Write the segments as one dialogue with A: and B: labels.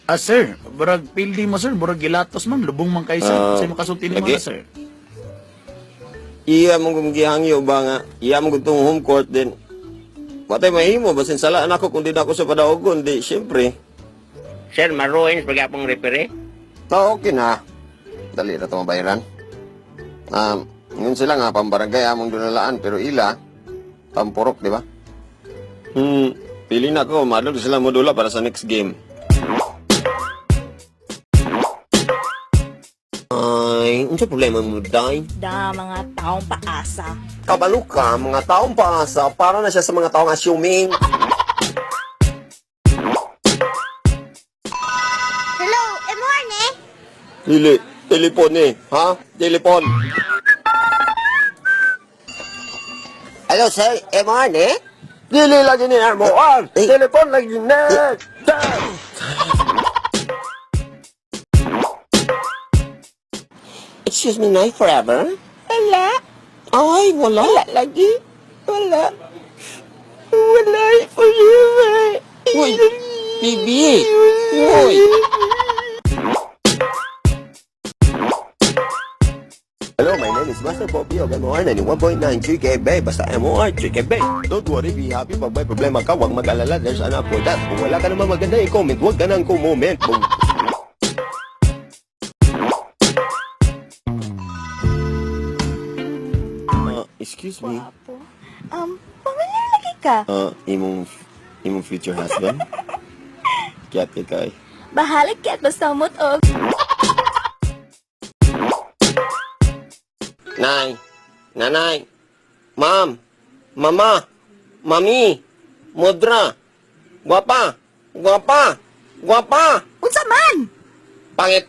A: Ah, sir, burag pildi mo, sir, burag gilatos man, lubong man kay sir.
B: Ah,
A: Sa makasulti nimo
B: lagi.
A: na, sir.
B: Iya mong kung gihangyo ba nga, iya mong gutong home court din. Watay mahimo, basin salaan ako kung di na ako sa padaogon, di, syempre.
C: Sir, maruins pagyapong referee.
B: Oh, okay na. Dali na ito mabayaran. Yun sila nga, pambarangay among dunalaan, pero ila, pampurok, di ba? Pili na ako, madlog sila modula para sa next game. Ay, unsa problema mo, Day?
D: Da, mga taong paasa.
B: Kabalo ka, mga taong paasa, para na siya sa mga taong assuming.
E: Hello, morning.
B: Dili, telepon eh, ha? Telepon.
C: Hello, sir. Eh?
B: Dili lagi ni Armoan. Telepon lagi ni.
C: Excuse me, Nay, forever?
D: Wala.
C: Ay, wala.
D: Wala lagi. Wala. Wala forever.
C: Uy, bibi. Uy.
B: Hello, my name is Master Poppy of MOR 91.9 GKB. Basta MOR, GKB. Don't worry, be happy. Pag may problema ka, huwag mag-alala. There's an app for that. Kung wala ka naman maganda i-comment, huwag ka nang kumoment. Boom. Excuse me.
D: Gwapo. Pamilyar lagi ka.
B: Imong future husband? Kiyat kay kay.
D: Bahalag ka at basta og.
B: Nay, nanay, ma'am, mama, mami, mudra, guwapa, guwapa, guwapa,
D: Unsa man?
B: pangit.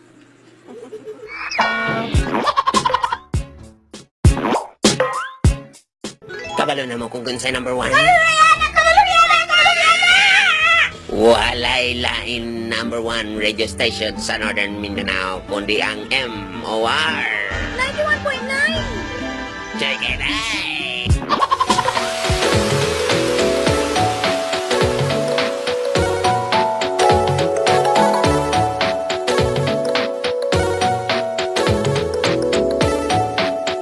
C: Kabalo na mo kung kinsay number one. Walay lain number one radio station sa Northern Mindanao, kundi ang MOR.
D: 91.9.
C: Check it out!